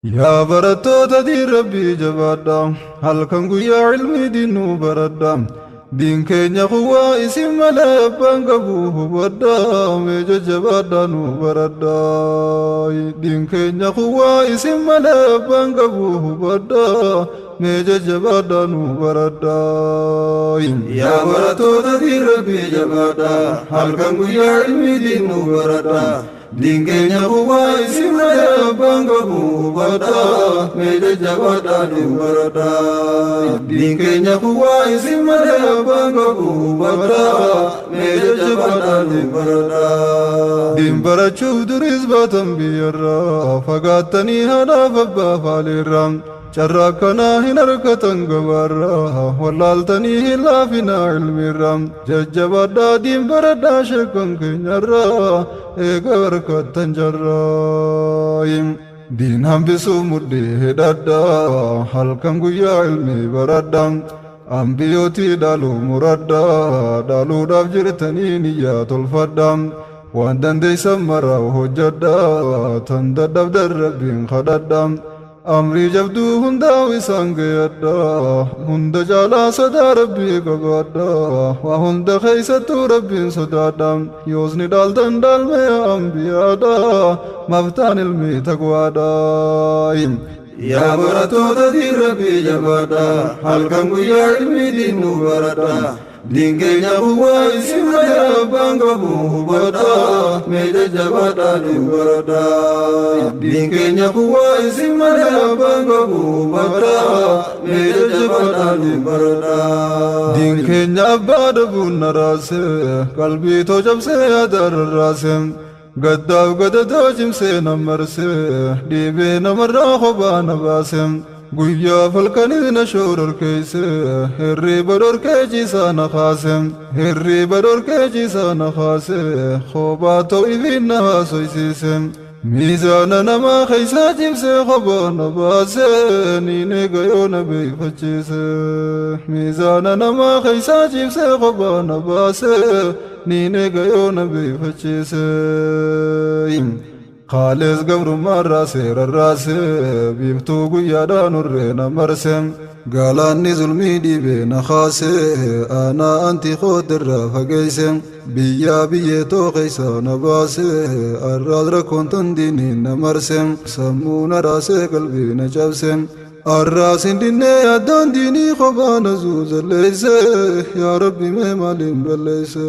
Yaa barattoota diin Rabbii jabaadha, halkan guyyaa ilmii diinuu baradha. Diin keenya kuwaa isin malee abbaan qabu hubadha, mee jajjabaadha nu baradha. Diin keenya kuwaa isin malee abbaan qabu hubadha, mee jajjabaadha nu baradha. Yaa barattoota diin Rabbii jabaadha, halkan guyyaa ilmii diinuu baradha. Diin keenya kuwaa isin malee abbaan qabu hubadha, mee jajjabaadha nu baradha. Diin keenya kuwaa isin malee abbaan qabu hubadha, mee jajjabaadha nu baradha. Diin barachuuf duris baatan biyyarraa, fagaattanii haadhaaf abbaa faaleerraa. Carraa akkanaa hin argatan gabaarraa, wallaaltanii hin laafinaa ilmiirraa. Jajjabaadhaa diin baradhaa sheekan keenyarraa, eega barkattan jarraa. Diin hambisuu mudhii hidhadhaa, halkan guyyaa ilmii baradhaa. Ambiyootii dhaaluu muradhaa, dhaaluudhaaf jirtanii niyyaa tolfadhaa. Waan dandeessan maraa hojjedhaa, tan dadhabdan Rabbiin kadhadhaa. Amrii jabduu hundaa isaan gayadha, hunda caalaa sodaa Rabbii qabaadha. Waa hunda keessattuu Rabbiin sodaadha. Yoosni dhaaltan dhaalmee ambiyaadha, maftaan ilmii taqwaadha. Yaa barattoota diin Rabbii jabaadha, halkan guyyaa ilmii diinuu baradha. Diin keenya kuwaa isin malee abbaan qabu hubadha, mee jajjabaadha nu baradha. Diin keenya kuwaa isin malee abbaan qabu hubadha, mee jajjabaadha nu baradha. Diin keenya abbaa dhabuun na raase, qalbii too cabsee yaada rarraase. Gaddaaf gadatoo cimsee na marse, dhiibee namarraa kophaa na baase. Guyyaa falkanii na shoororkeesse, hirriba dhorkee ciisaa na kaase. Hirriba dhorkee ciisaa na kaase, kophaa ta'u ifiin na haasoysiise. Miizaana namaa keessaa cimsee kophaa na baase, niin eega yoo na beeyfachiise. Miizaana namaa keessaa cimsee kophaa na baase, niin eega yoo na beeyfachiise. Kaalees gabrummaarraa seerarraase, biiftuu guyyaadhaan hurree na marse. Galaanni zulmii dhiibee na kaase, aanaa anti kootirraa fageesse. Biyyaa biyyeetoo keessaa na baase, arraas rakkoon tan diiniin na marse. Sammuu na raasee qalbii na cabse. Arraas hin dinnee addaan diinii kophaa na zuuzalleesse. Yaa Rabbi mee maaliin balleesse?